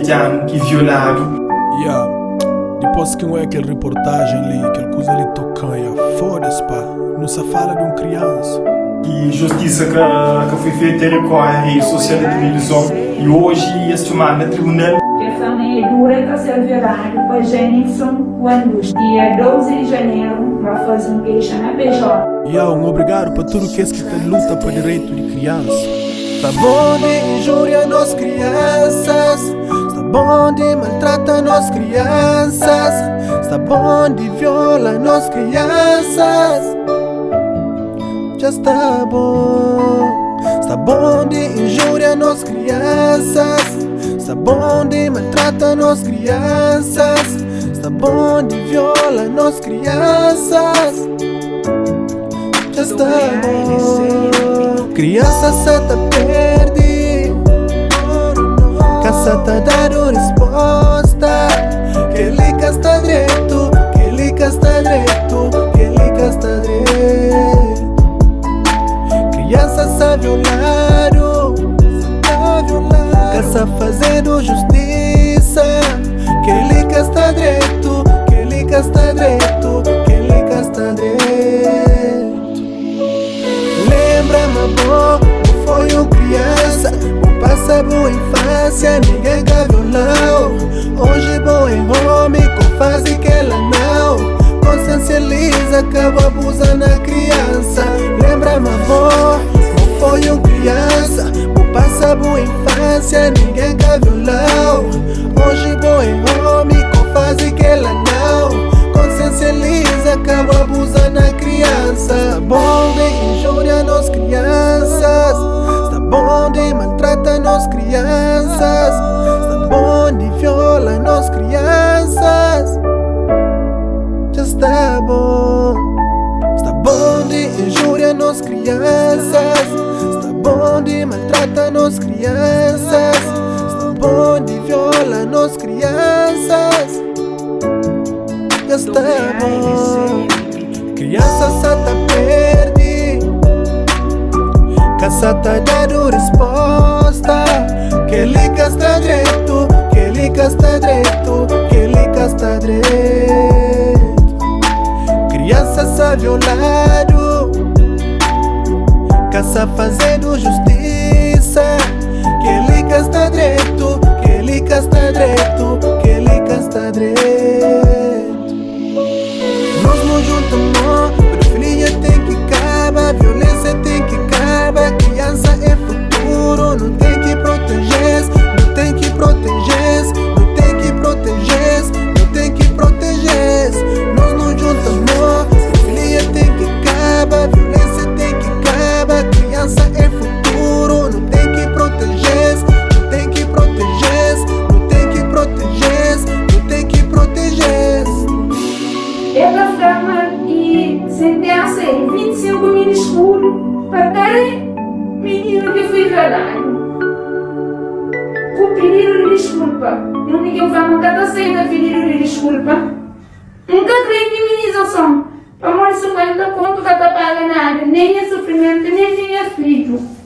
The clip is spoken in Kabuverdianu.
17 anu ki violadu. Ya, dipos ki N oia kel riportajen li, kel kuza li toka-m, ya, foda-se pá, nu sa fala di un kriansa. Ki justisa ka ka foi fetu, e rekorre a rede sosial e tilivizon i oji es txomadu na tribunal. Kel família dura ta ser violadu pa Jenison Kuandu dia 12 di janeru ba faze un keixa na PJ. Ya, un obrigadu pa tudu kes ki ta luta pa direitu di kriansa. Sta bon di injúria nos kriansas Sta bon di maltrata nos kriansas Sta bon di viola nos kriansas Dja sta bon Sta bon di injúria nos kriansas Sta bon di maltrata nos kriansas Sta bon di viola nos kriansas Dja sta bon Kriansa sa ta perde Ka sa ta dadu resposta Kel-li ka sta dretu Kel-li ka sta dretu Kel-li ka sta dretu Kriansa sa violadu Ka sa fazedu justisa Kel-li ka sta dretu Kel-li ka sta dretu Kel-li ka sta dretu Lembra ma bo bu foi un kriansa Bu pasa bu infansia Ninguém ka violau Oji bo é homi Ko faze kela nau Konsiensializa Ka bu abuza na kriansa Lembra ma bo bu foi un kriansa Bu pasa bu infansia Ninguém ka violau Oji bo é homi Ko faze kela nau Konsiensializa Ka bu abuza na kriansa Sta bon di injúria nos kriansas Sta bon di maltrata nos kriansas Sta bon di viola nos kriansas Dja sta bon Sta bon di injúria nos kriansas Sta bon di maltrata nos kriansas Sta bon di viola nos kriansas Dja sta bon Kriansa sa ta perde Ka sa ta dadu resposta Kel-li ka sta dretu Kel-li ka sta dretu Kel-li ka sta dretu Kriansa sa violadu Ka sa fazedu justisa Kel-li ka sta dretu Kel-li ka sta dretu Kel-li ka sta dretu Nos nu junta mô Pedofilia ten ki kaba Violensia ten ki kaba Kriansa é futuru Nu ten ki proteje-s Nu ten ki proteje-s Nu ten ki proteje-s Nu ten ki proteje-s Nos nu junta mô Pedofilia ten ki kaba Violensia ten ki kaba Kriansa é futuru Nu ten ki proteje-s Nu ten ki proteje-s Nu ten ki proteje-s Nu ten ki proteje-s. El ta fla ma e sentensa é di 25 mil escudo pa kada mininu ki foi violadu. Ku pididu di diskulpa. Undi ki N fla ma N ka ta seita pididu di diskulpa. N ka kre indemnizason pamodi 50 kontu ka ta paga nada, nen nha sufrimentu, nen di nha fidju.